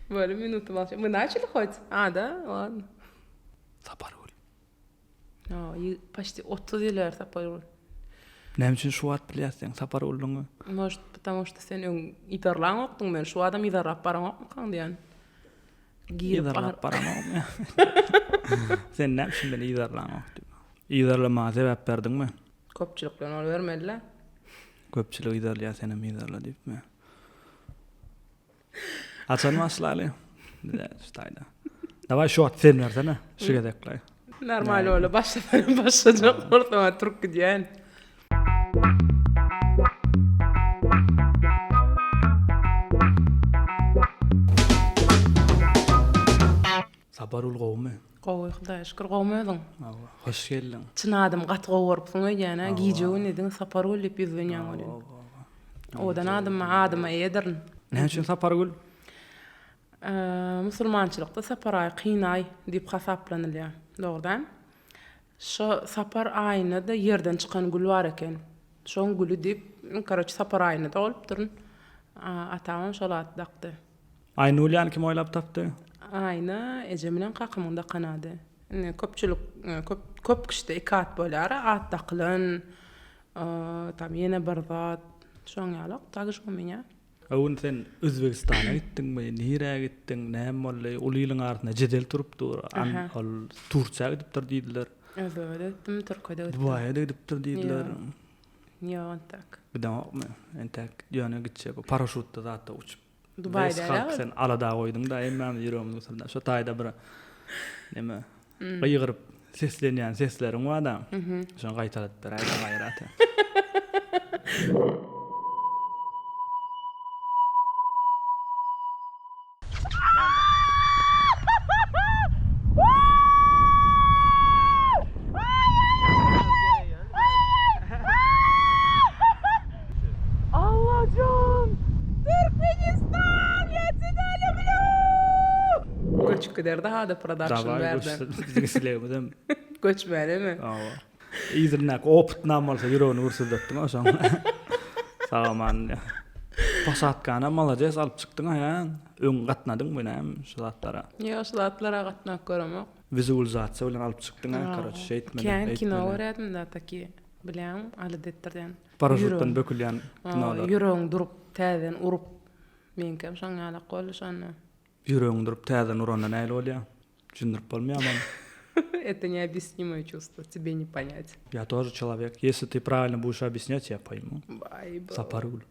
Böyle minutu молча. Мы начали хоть? A, da? Ладно. Sapargül. O, почти 30 ýyl bäri Sapargül. Näme üçin şu wagt bilýäs sen Sapargülüňi? Может, потому что sen öň yzarlaňokdyň meni, şu adam yzarlap baraňokmykaň diýen. Girip yzarlap baraňokmy? Sen näme üçin meni yzarlaňok diýip. Yzarlamaga sebäp berdiňmi? Köpçülik bilen bolubermeli-dä. Köpçülik yzarlaýar, senem yzarla diýipmi? Haçan başlaly? Bize şu taýda. Daway şu wagt sen bersene, şu gezekle. Normal ola başlasana başlajak bolsaň turup gidýän. Sapargül gowumy? Gowy Hudaýa şükür gowumy özüň? Hawa, hoş geldiň. Çyn adymy gaty gowy görüpsiň öýdýän a, gije güni diňe Sapargül diýip ýüzlenýäň welin. Owadan adym adyma eýedirin. Näme üçin Sapargül? Musulmançylykda Sapar aýy kyn aý diýip hasaplanylýar. Dogry däl? Şo Sapar aýynda-da ýerden çykan gül bar eken. Şoň güli diýip, karoçe Sapar aýynda doglupdyryn. Atamam şol ady dakdy. Aýnulýany kim oýlap tapdy? Aýna ejem bilen kakamyň dakan ady. Indi köpçülik köp köp kişide iki at bolýar, at dakylan, tam ýene bir zat, şoň ýalak, tak же u menýa. O gün sen Özbegistana gitdiňmi, nirä gitdiň, näme boldy, uly iliň arasynda jedel turup dur, ol Tursiýa gidipdir diýdiler. Özbege-de gitdim, Türkiýe-de gitdim. Dubaýa-da gidipdir diýdiler. Ýok, entäk. Gideňokmy? Entäk ýöne gitjek, paraşutda zatda uçup. Dubaýda Wes halk sen alada goýduň-da hemmämiz ýüregimiz gysyldy. Şo taýda bir neme gygyryp seslenýän sesleriň bar-da. Şony gaýtaladyp beräýdä gaýrat. Allajan! Türkmenistan ya тебя люблю! Göçüp giderdi Hada production Daway bärden. göçsün. Biziň islegimizem. Göçmänemi? Hawa. Yzyndaky opytnam bolsa ýüregini gürsüldetdiň a şoň. Sag aman. Posadkany malades alyp çykdyň-a ýa? Öň gatnadyňmy näme şu zatlara? Ýok şu zatlara gatnap göremok. Wizualizasiýa bilen alyp çykdyň-a karoç şeýtmeli. Kän kino görýärdim da taki bilýäňmi alada etdirýän. Paraşutdan bökülýän kinolar. Ýüregiň durup täzeden urup meňkem şoň ýalak boldy şonda. Ýüregiň durup täzeden uranda nähili bolýar? Düşündirip bolmaýarmy ony? Это необъяснимое чувство, тебе не понять. Я тоже человек. Если ты правильно будешь объяснять, я пойму. Sapargül.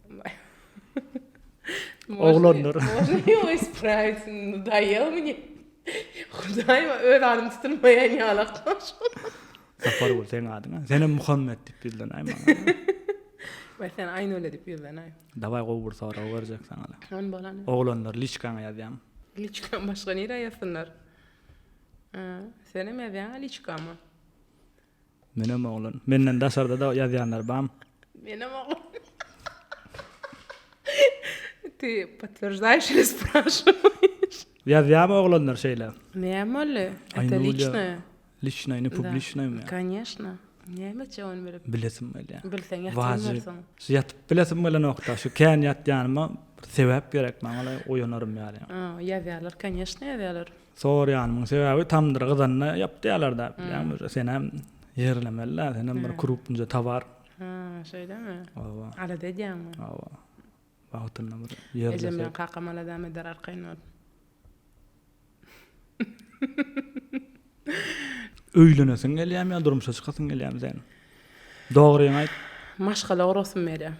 Oglanlar. Можно его исправить? Надоел мне. Hudaýym öz adymy tutulmaýan ýalak. Sapargül seň adyň. Senem Muhammet diýip ýüzlenäý maňa. We sen Aýnöle diýip ýüzlenäý. Daway gowy bir sorag berjek saňa. Hany bolany. Oglanlar liçkaňa ýazýaň. Liçkam başga nirä ýazsynlar? Senem ýazýaňa liçkama. Menem oglan. Menden daşarda-da ýazýanlar bam. Menem oglan. Ty potwерждаешь или спрашиваешь? Ýazýamy oglanlar şeýle? Näme boldy? Это liçnoýe. Liçnoý, ne publiçnoýmy? Конечно. Näme etjek ony bilip? Bilesim gelýär. Bilseň ýatyrmarsyň. Şu ýatyp bilesim gelenokda, şu kän ýatýanyma bir sebäp gerek maňa la oýanarym ýaly. Ýazýarlar, конечно ýazýarlar. Soraýanymyň sebäbi tamdyr gyzanda ýapdýarlar-da, bilýäňmi, senem ýerlemeli-dä, senem bir krupnyja towar. Ha, şeýlemi? Hawa. Alada edýäňmi? Hawa. Wagtynda bir ýerlesek. Ejem bilen kakam aladam eder arkaýyn bol. Öýlenesiň gelýärmi ýa durmuşa çykasyň gelýärmi sen? Dogryňy aýt. Maşgala gurasym gelýär.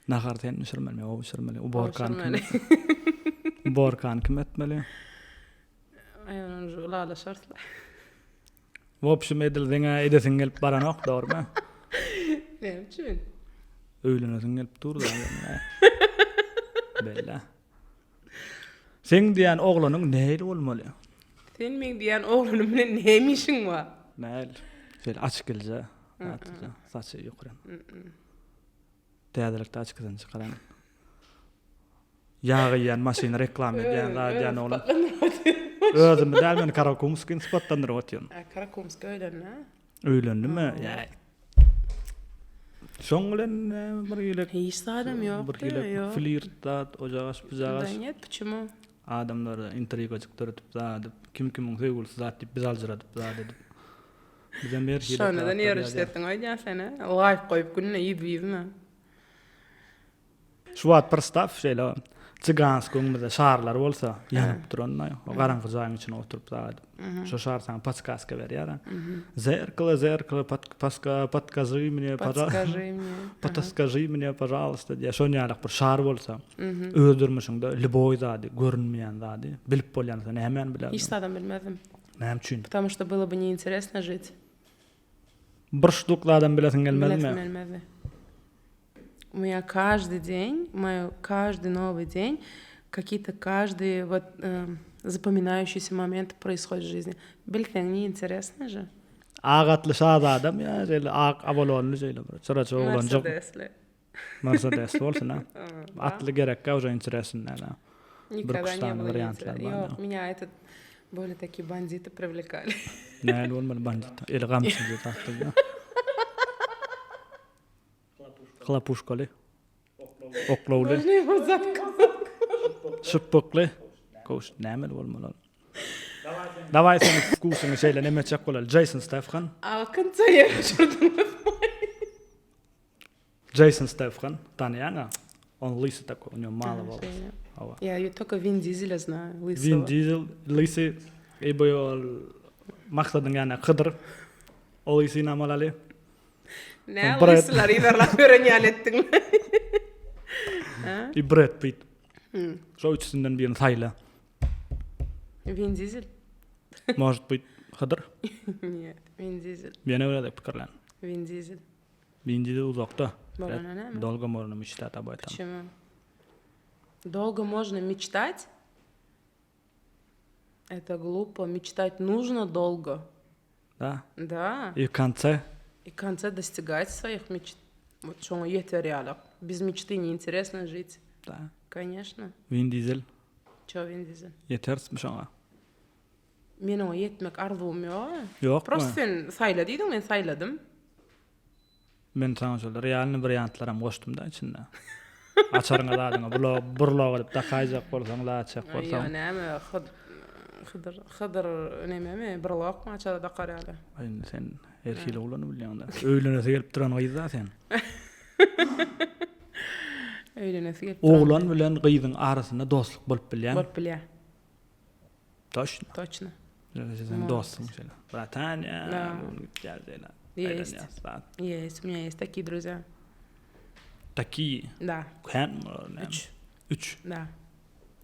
Nahar sen bişirmeli, o bişirmeli. Uborkany kim? Uborkany kim etmeli? Aý ony uje ylalaşarys. W obşim edil seňä edesiň gelip baranok dogrymy? Näme üçin? Öýlenesiň gelip dur da. Bella. Seň diýýän oglanyň nähili bolmaly? Sen meň diýýän oglanym bilen näme işiň bar? Nähili? Şeýle açyk gelje, atlyja, saçy ýokaram. Täzelikde açkysyny çykaran. Ýag iýýän maşyny reklama edýän zat edýän oglan. Özümi däl men Karakumskini sypatlandyryp otyryn. Karakumski öýlendi. Öýlendimi? Ýa. Şoň bilen näme bir hili Hiç zadam ýok. Bir hili flirt zat, ojagaş bujagaş. Da нет, почему? Adamlara intrigajyk döredip zat edip, kim kimiň söýgülisi zat diýip biz aljyradyp zat edip. Bizem her hili Şonda-da nerwişt etdiň öýdýän sen, hä? Laýk goýup günde ýüz-ýüzüne. Şu wagt prostaw şeýle Çygansk öňümizde şarlar bolsa ýanyp duran o garaňky jaýyň içine oturyp zat. Şo şar saňa podskaska berýär. Zerkalo, zerkalo, paska, podkaži mne, podskaži mne. Podskaži mne, pažalsta diýýär. Şon ýaly bir şar bolsa, öz durmuşyňda lýuboý zady, görünmeýän zady bilip bolýan bolsa nämäni bilerdiň? Hiç zadam bilmezdim. Näme üçin? Потому что было бы неинтересно жить. Bir ştuk zadam bilesiň gelmezmi? Bilesim gelmezdi. У меня каждый день, мой каждый новый день, какие-то каждые вот э, запоминающиеся моменты происходят в жизни. Bilseň ne интересно же. Ak atly şazadam ýa şeýle ak avalonly şeýle bir çyraçy oglanjyk. Mercedesli. Mercedes bolsun ha. Atly gerekkä уже интересно däl. Никогда не было wariantlar bar. Ýok, меня этот более такие бандиты привлекали. Nähili bolmaly bandit? Eli gamçyly zatly. Hlapuškaly. Oklawly. Можно его zatknуть. Şypbykly. Kowş nämeli bolmaly ol? Daway seniň wkusyňy şeýle neme etjek bolaly. Jason Statham. A kondisioner uçurdyňyz. Jason Statham tanaýaň-a? On lysy takoý, u nego malo wolosy. Hawa. Я только Vin Diesel знаю, lysого. Vin Diesel lysy, i bu ol Maksadyň ýanyna Hydyr. O lysynam alaly. Nä lysylary yzarlap ýören ýaly etdiň. I Brad Pitt. Şo üçüsinden birini saýla. Vin Diesel. Может быть, Hydyr? Нет, Vin Diesel. Ýene bir gezek pikirlen. Vin Diesel. Vin Diesel uzakda. Bolany näme? Dolgo можно мечтать об этом. Почему? Долго можно мечтать? Это глупо. Мечтать нужно долго. Da. Da. I konce? I konce dostigать своих мечт. Вот şoňa ýeter ýaly. Без мечты не интересно жить. Da. Конечно. Vin Diesel. Ço Vin Diesel? Ýeterismi şoňa? Meniň oňa ýetmek arzuwym ýok. Ýokmy? Prosta sen saýla diýdiň, men saýladym. Men saňa şol realny wariantlaram goşdum-da içinde. Açaryňa zadyňa blog, burlog edip dakaýjak bolsaň, zat etjek bolsaň. Ýo, näme, Hydyr, Hydyr nememi, brlokmy açara dakar ýaly. Aý indi sen her hili ulanyp bilýäň-dä. Öýlenesi gelip duran gyz-da sen. Öýlenesi gelip duran. Oglan bilen gyzyň arasynda dostluk bolup bilýärmi? Bolup bilýär. Toçno. Toçno. Sen dostuň şeýle. Bratan ýa, gitýär şeýle. Есть. Есть, у меня есть такие друзья. Такие? Да. Kän bular näme? Üç. Üç. Да.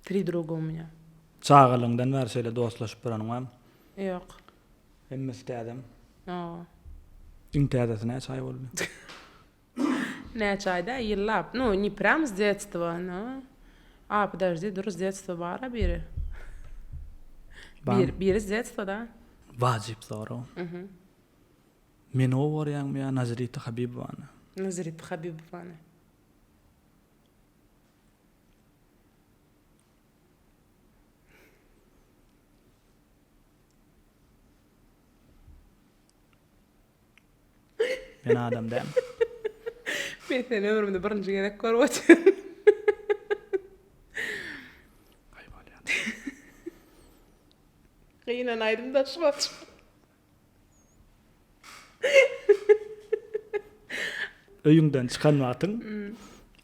Tri druga u меня. Çagalygyňdan bäri şeýle dostlaşyp duranyň barmy? Ýok. Hemmesi täzemi? Hawa. Iň täzesi näçe aý boldy? Näçe aý däl, ýyllap. Nu, ne prям s detstva, no. A, podожди, dur, s detstva bar-a biri. Barmy? Biri s detstva, da. Wajyp sorag. Meni gowy görýäňmi ýa Nazirita Habibowany? Nazirita Habibowany. Men adam däl. Men seni ömrümde birinji gezek görüp otyryn. Aý bolýar. Gynanaýdym da şu wagt. Öýüňden çykan wagtyň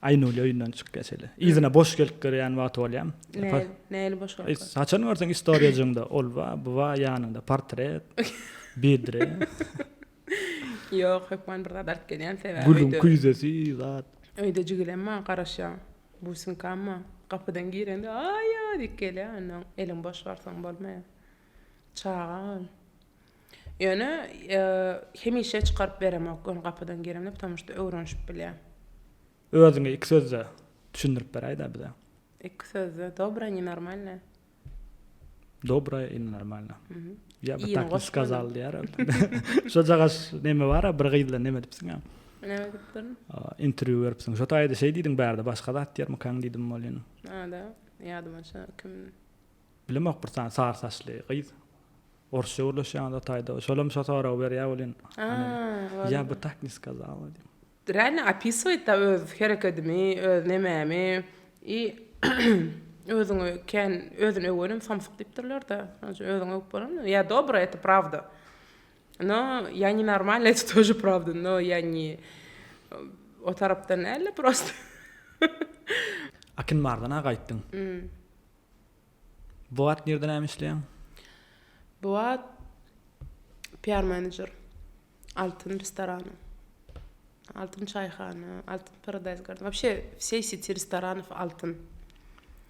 Aýnul öýünden çykýar şeýle. Yzyna boş gelip görýän wagty bolýar. Nähili, nähili boş gelip görýär? Haçan görseň istoriýajyňda ol bar, bu bar, ýanyňda portret, bedre. Ýok, hökman bir zat alyp gelýän sebäbi Gülüň küýzesi, zat. Öýde jigilem bar, garaşýar. Businkam bar. Gapydan girende aýa diýip gelýär, onnoň eliň boş barsaň bolmaýar. Çaga ol. Ýöne hemişe çykaryp beremok ony gapydan giremde, потому что öwrenişip bilýär. Özüňi iki sözde düşündirip beräýdä bize. Iki sözde, dobra, nenormalna. Dobra i nenormalna. Ýa bi tak ne skazal diýer. Şojagaş neme bar-a, bir gyz bilen neme edipsiň-ä. Neme edipdirin? Interwýu beripsiň. Şo taýda şeý diýdiň bärde başga zat diýermikaň diýdim welin. A-da, ýadyma düşenok kim. Bilemok bir sany sary saçly gyz. Orsça gürleşýän o taýda. Şolam şo soragy berýär welin. A, Ýa bu tak ne skazala diýip. Реально opisywait da öz herekedimi, öz nemämi i özüňi kän özüni öwenem samsyk diýipdirler-de. Şonuň üçin özüňi öwüp bolanok. Ýa dobra это prawda. No ýa ne normalno это тоже prawda, no ýa ne o tarapdan däl-de prosto. Akinbardan-a gaýtdyň. Bu wagt nirde näme işleýäň? Bu wagt PR menejer. Altyn restorany. Altyn çaýhana, Altyn Paradise Garden. Wapşe wsey seti restoranow Altyn.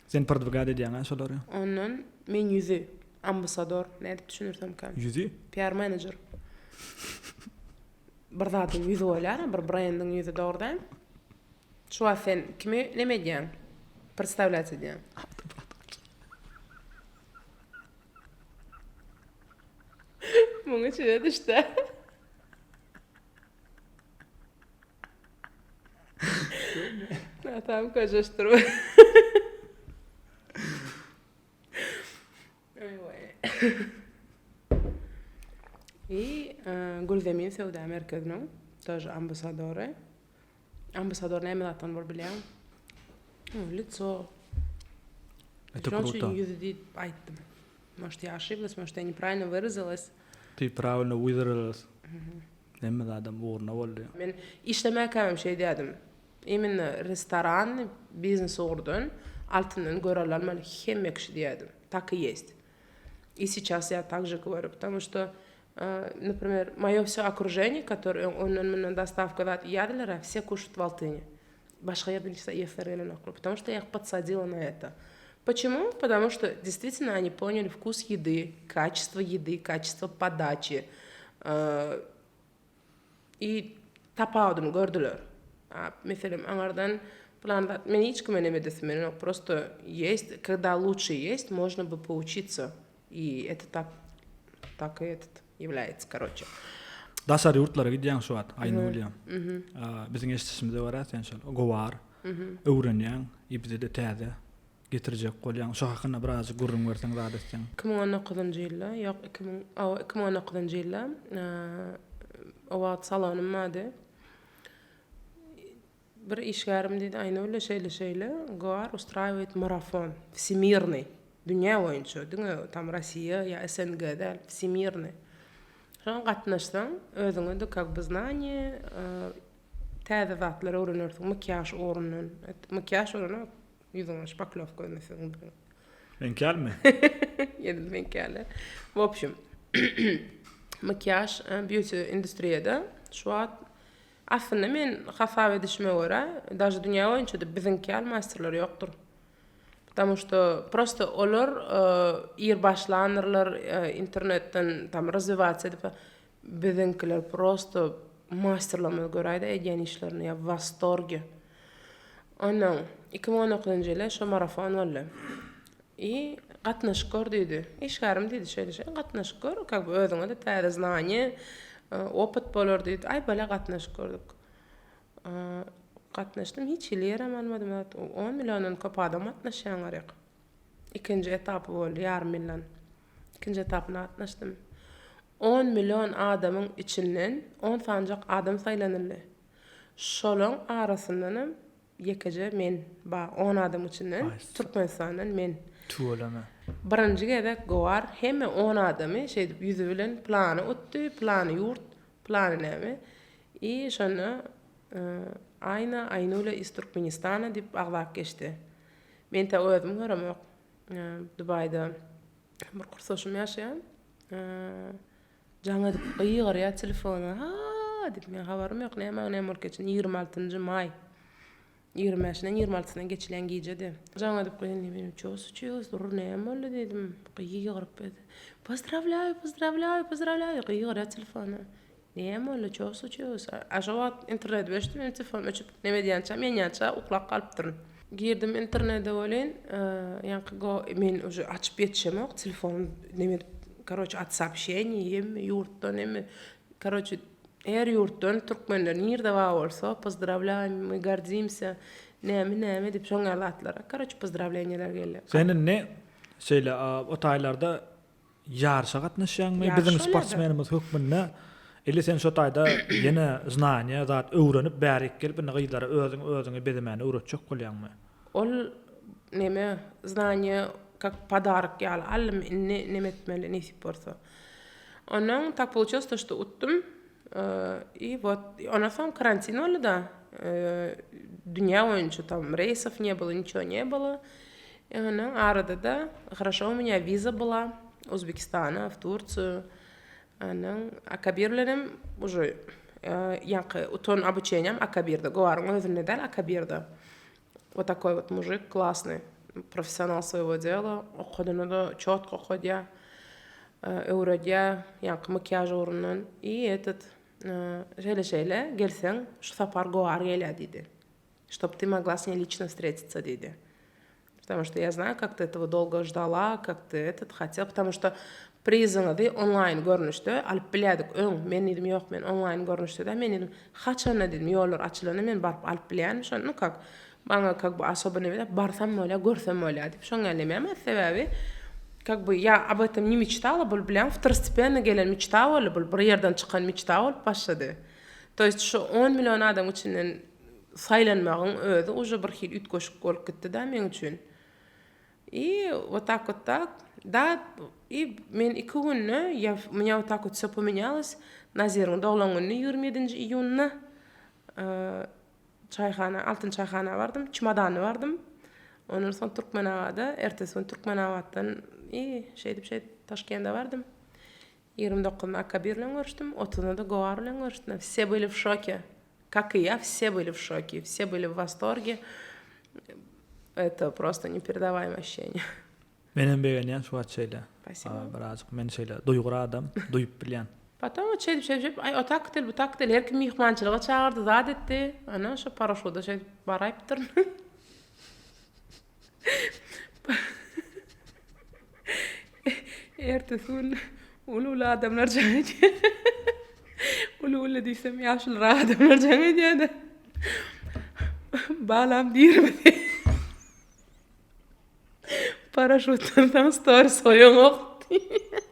Sen prodwigat edýäň-ä şolary? Ondan men ýüzi, ambasador, nädip düşündirsemkäm? Ýüzi? PR menejer. Bir zadyň ýüzi bolýar-a, bir brendiň ýüzi, dogry däl? Şu wagt sen kimi neme edýäň? Predstawlýat edýäň. Muň içine düşdi. Atam köşeşdirme. I Gülzemin söwda merkeziniň тоже ambasadory. Ambasador näme zatdan bolup bilýäň? Лицо. Это круто. Ýüzi diýip aýtdym. Может, я ошиблась, может, я неправильно выразилась. Ты правильно выразилась. Hemme zadam ugruna boldy. Men işlemäkämem şeý diýerdim. Imенно restoran biznes ugurdan altyndan görel almaly hemme kişi diýerdim. Так и есть. И сейчас я так же говорю, потому что, например, moýo wsё okruženiýe, которое ondan-mundan dostawka zat iýýärdiler-ä, все кушают в Altyne. Başga ýerden hiç zat iýesleri gelenoklar, потому что я их подсадила на это. Почему? Потому что действительно они поняли вкус еды, качество еды, качество подачи i tapawudyny gördüler. Meselem, aňardan pylan zat, men hiç kime neme edesim gelenok, prosto есть, когда лучше есть, можно бы поучиться i это так, так и этот является, короче. Daşary ýurtlara gidýäň şu wagt, Aýnulýa. Biziň eşidişimize görä sen şol gowar öwrenýäň, i bize-de täze getirjek bolýaň. Şo hakynda birazjyk gürrüň berseň zat etseň. 2019-njy ýylda, ýok, 2000, hawa, 2019-njy ýylda o wagt salonym bardy. Bir işgärim diýdi, Aýnulýa şeýle-şeýle, Goar ustraýiwaýet marafon, wsemirnyý, dünýä boýunça, diňe tam Rossiýa ýa SNG däl, wsemirnyý. Şoňa gatnaşsaň, özüňe-de kak by znaniýe, täze zatlar öwrenersiň, makiýaž ugrundan. Makiýaž öwrenok, ýüzüňe şpaklýowka etmeseň. Meňki ýalymy? Edil meňki ýaly. W obşem, makiýaž, býuti industriýada şu wagt Aslynda men hasap edişime görä, daže dünýä boýunça-da biziňki ýaly masterler ýokdur. Потому что prosto olar ir başlandyrlar internetden tam razwiwasiýa edip, biziňkiler prosto masterlerimizi göräýdä edýän işlerini ýa w wastorge. Onnoň 2019-njy ýyly şo marafon boldy. I gatnaşyp gör diýdi. Işgärim diýdi şeýle şeýle gatnaşyp gör, kak by özüňe-de täze znaniýe, opyt bolar diýdi. Aý bolýa gatnaşyp gördük. Gatnaşdym hiç hili ýerem almadym zat. On milliondan köp adam gatnaşýan garyk. Ikinji etapy boldy ýarym million. Ikinji etapyna gatnaşdym. On million adamyň içinden on sanjak adam saýlanyldy. Şolaň arasyndanam Ýekeje men ba on adam içinden Türkmenistandan men. Tüweleme. Birinji gezek Gowar hemme on adamy şeýdip ýüzi bilen plany utdy, plany ýurt, plany näme. I şonda Aýna Aýnula iz Türkmenistana diýip agzap geçdi. Men tä özüm göremok. Dubaýda bir kursdaşym ýaşaýan. Jaň edip gygyrýar telefona, Ha-a diýip, meň habarym ýok, näme näme bolup geçen, 26-njy maý. 25-inden 26-syna geçilýän gijedi. Jaň edip gyýyndy, men ço suçiýos, dur, näme boldy diýdim. Gygyryp, Pozdrawlýaýu, pozdrawlýaýu, pozdrawlýaýu, gygyrýar telefona. Näme boldy, ço suçiýos? A şo wagt internet öçdi, meniň telefonym öçüp, neme edýänçäm, ýanýança uklap galypdyryn. Girdim internete welin, ýaňky go men uje açyp ýetişemok, telefonym neme edip, karoçe at soobşeniý hemme ýurtdan hemme, karoçe her ýurtdan türkmenler nirde bar bolsa pozdrawlýaým, my gordimsýa, näme näme diýip şoň ýaly zatlar, karoçe pozdrawleniýalar geldi. Sen indi şeýle o taýlarda Ýaryşa gatnaşýaňmy? Biziň sportsmenimiz hökmünde. Ili sen şo taýda ýene znaniýa zat öwrenip bärik gelip indi gyzlara özüň özüňi bezemäni öwretjek bolýaňmy? Ol neme znaniýa kak podarok ýaly aldym indi neme etmeli nesip bolsa. Ondan tak получилось то что utdum i вот ondan soň karantin boldy-da dünýä boýunça tam reýsow ne bylo niçего ne bylo. I ondan arada-da хорошо u меня wiza byla Uzbekistana w Tursiýu. Ondan Akabir bilenem уже ýaňky utan obuçeniýam Akabirde Gowaryň özünde däl Akabirde. Вот такой вот mужик klassnyý professional своего dela okadanyny-da çotko okadýar öwredýär ýaňky makiýaž ugrundan i этот şeýle şeýle gelseň şu sapar Gowar gelýär diýdi. Чтоб ты могла с ней лично встретиться diýdi. Потому что я знаю, как ты этого долго ждала, как ты этот хотел, потому что prizyňyzy onlaýn görnüşde alyp bilýärdik öň. Men diýdim, ýok, men onlaýn görnüşde däl, men diýdim, haçanda diýdim, ýollar açylanda men baryp alyp bilýärin şony, nu kak, maňa kak бы особо neme barsam bolýar, görsem bolýar diýip, şoň ýaly nemäm sebäbi kak бы ýa об этом ne meçtala, bul bilýäň wtorostepенно gelen meçta boldy, bul bir ýerden çykan meçta bolup başlady. To ýest şu on million adamyň içinden saýlanmagyň özi uje bir hili üýtgeşik bolup gitdi-dä meň üçin. I вот tak вот tak. Da i men iki günde ýa u menya вот tak вот wsё pomenýalось. Naziriň doglan gününi 27-nji iýunda çaýhana, Altyn çaýhana bardym, çemodanly bardym. Ondan soň Türkmenabada, ertesi gün Türkmenabatdan i şeýdip-şeýdip Taşkende bardym. 29-na Akabir bilen görüşdim, 30-na-da Gowar bilen görüşdim. Все были в шоке. Как и я, все были в шоке, все были в восторге. Это просто непередаваемое ощущение. Menem begenýän şu wagt şeýle. Spasibo. Birazjyk men şeýle duýgur adam, duýup bilýän. Potom ot şeýdip şeýdip şeýdip, aý o tak däl, bu tak däl, her kim myhmançylyga çagyrdy, zat etdi. Ana şo paraşuda şeýdip baraýypdyryn. Ertesi gün uly-uly adamlar jaň edýär. Uly-uly diýsem ýaşulyrak adamlar jaň edýär-de. Balam dirimi? Paraşutdan soň stories goýaňok diýýär.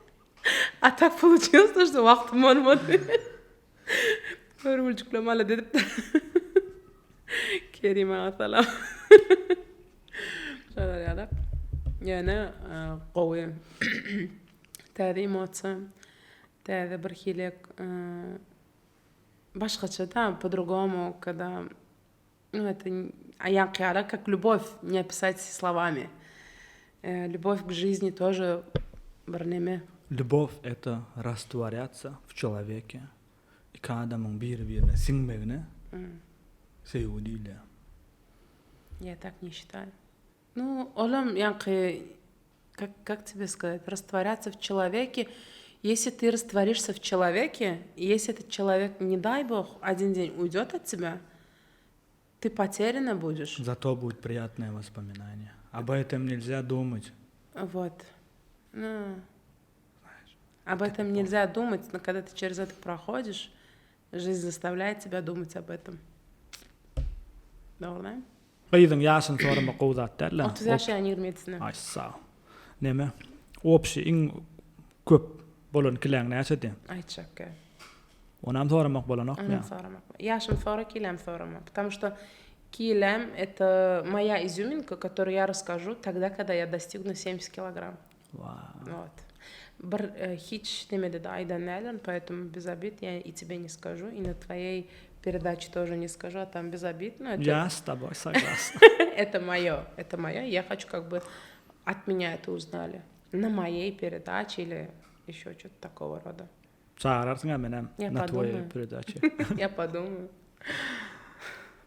A tak получилось, что wagtym bolmady. Görgüljikler malades edipdir. Kerim aga salam. Şolar ýaly. Ýöne gowy. Täze emosiýa, täze bir hili başgaça-da, po-drugomu, kada nu это ýaňky ýaly как любовь не описать словами. Любовь к жизни тоже bir neme. Любовь это rastwarýatsa w çeloweke. Iki adamyň biri-birine siňmegine söýgi diýilýär. Я так не считаю. Nu, olam ýaňky как как тебе сказать, растворяться в человеке. Если ты растворишься в человеке, если этот человек, не дай бог, один день уйдет от тебя, ты потеряна будешь. Зато будет приятное воспоминание. Об этом нельзя думать. Вот. Ну, об этом нельзя думать, но когда ты через это проходишь, жизнь заставляет тебя думать об этом. Dogry. Gyzyň ýaşyny soramak gowy zat däl-le. 30 ýaşaýan 27-sine. Aý sag. Neme? Obşi iň köp bolan kiläň näçedi? Aýtjak gel. Onam soramak bolanokmy? Onam soramak. Ýaşymy sora, kilämi sorama. Потому что kiläm это моя изюминка, которую я расскажу тогда, когда я достигну 70 килограмм. Вот. Bir hiç nemede-de aýdan däldirin, поэтому без обид я и тебе не скажу, и на твоей передаче тоже не скажу, а там без обид, но это... Я с тобой согласна. Это мое, это мое, я хочу как бы от меня это узнали. На моей передаче или еще что-то такого рода. Çagyrarsyň-a menem na twoýej peredaçe. Я подумаю.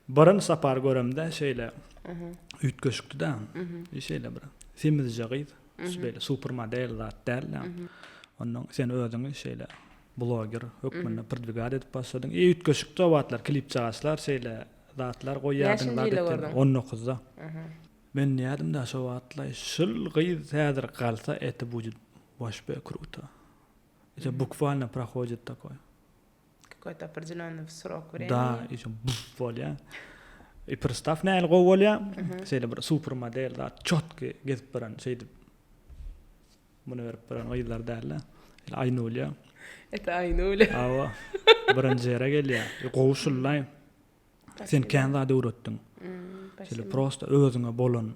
Birinji sapar göremde şeýle üýtgeşikdi-dä. Şeýle bir semizje gyz, beýle super model zat däl-de. Ondan sen özüňi şeýle bloger hökmünde prodwigat edip başladyň. I üýtgeşikdi o wagtlar klipjagaçlar şeýle zatlar goýýardyň zat etýärdiň. On dokuzda. Men diýýärdim-dä şo wagtlaý şul gyz häzir galsa это будет waşbe kruto. Это bukvalno prohodit takoý. Какой-то определенный срок времени. Da, i şo buf bolýar. I pristaf nähili gowy bolýar. Şeýle bir super model zat çotki gezip duran şeýdip muny berip duran gyzlar däl-de. Şeýle aýna bolýar. Это Aýnule. Hawa. Birinji ýere gelýär. E, gowy şullaý. Sen kän zat öwretdiň. Şeýle prosta özüňe bolan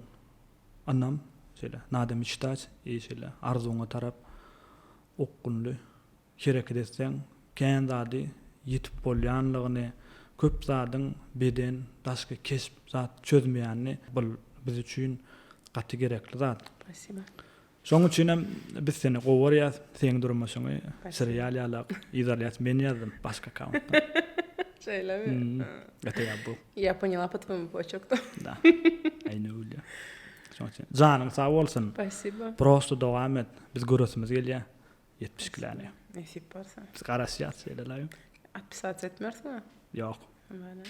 ynam, şeýle nada meçtać i şeýle arzuwyňa tarap okgunly hereket etseň, kän zady ýetip bolýanlygyny, köp zadyň beden, daşky keşp zat çözmeýänini bul biz üçin gaty gerekli zat. Spasiba. Şoň üçinem biz seni gowy görýäs, seň durmuşyňy serial ýalak yzarlaýas men ýazdym başga akkauntdan. Şeýlemi? Это я был. Я поняла по твоему почерку. Да. Aýnulýa. Şoň üçin janyň sag bolsun. Spasiba. Prosta dowam et. Biz göresimiz gelýär. 72-läni. Nesip bolsa. Biz garaşýas şeýle. Otpisаться etmersiňmi? Ýok. Mana.